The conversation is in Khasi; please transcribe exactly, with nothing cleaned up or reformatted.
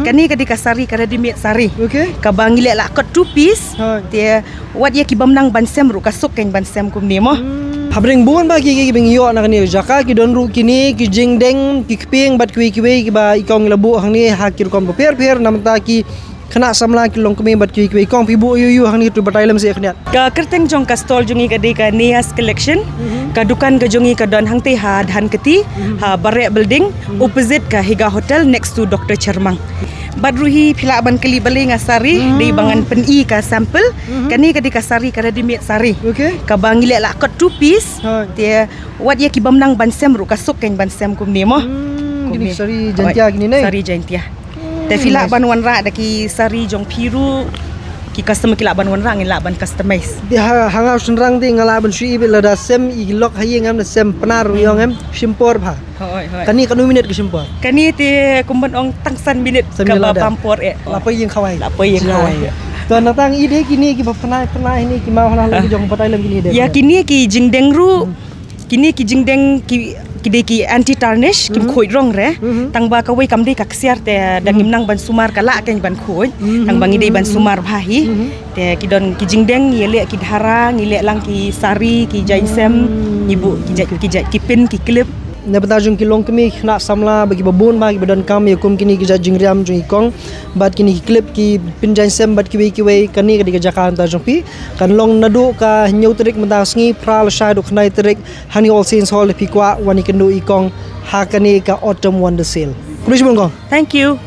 Kane ka dei ka sari, ka ready made sari. Okay. Kaba ngi leh la kot two piece. Hoi. Te wat ïa ki bym nang ban sem ruh ka suk kein ban sem kumne mo. Hapdeng bun ba ki ki bing ïoh na kane ka jaka, ki don ruh kine ki jingdeng, ki kpieng bad kiwei kiwei kiba i kong la buh hangne ha ki rukom bapher pher, namar ta ki khynnah samla, ki longkmie bad kiwei kiwei. Kong, phi buh ïu ïu hangne, to batai lem seh khyndiat. Ka kyrteng jong ka stall jong ngi ka dei ka Nea's Collection. Ka dukan ka jong ngi ka don hangtei ha Dhankheti, ha Bareh Building, opposite ka Higa Hotel, next to Doctor Chermang. Bad ruh hi phi lah ban kylli balei nga sari, dei ba ngan pyni ka sample. Kane ka dei ka sari, ka ready made sari. Okay. Kaba ngi leh la kot two piece. Hoi. Te wat ïa ki bym nang ban sem ruh ka suk kein ban sem kumne mo. Hmm, kine Kumne. sari Jaintia kine ne? Sari Jaintia. Te phi lah ban wanrah da ki sari jong phi ruh, ki customer ki lah ban wanrah, ngin lah ban customize. Te ha, ha nga u shynrang te nga lah ban shu ïohi beit lada sem i lok ha ïing em, ne sem Pnar ruh ïong em, shim por bha. Hoi, hoi. Kane katno minit ka shim por? Kane te kum ban ong tang san minit. San minit Kaba lada. Pam por eh. La poi ïing khawai. La poi ïing khawai. To, na tang i dei kine kiba pynai pynai ne ki maw hana la ki jong batai lem kine dei. Ïa kine ki jingdeng ruh, kine ki jingdeng ki, ki dei ki anti tarnish, kim khuid rong re. Tang ba kawei kam dei ka ksiar te da ngim nang ban sumar ka lah kein ban khuid. Tang ba ngi dei ban sumar bha hi. Te ki don ki jingdeng, ngi leh ki dhara, ngi leh lang ki sari, ki jainsem, ngi buh ki jait, ki jait, ki pin, ki clip. Na bynta jong ki longkmie, khynnah samla, ba kiba bun ba kiba donkam ïa kum kine ki jait jingriam jong i kong, bad kine ki clip, ki pin jainsem bad kiwei kiwei, kane ka dei ka jaka na bynta jong phi. Kan long naduh ka hynñiew tarik mynta sngi, phra lashai haduh khyndai tarik, ha New All Saints Hall, phi kwah wan ïakynduh i kong ha kane ka Autumn Wonder Sale. Khublei shibun kong. Thank you.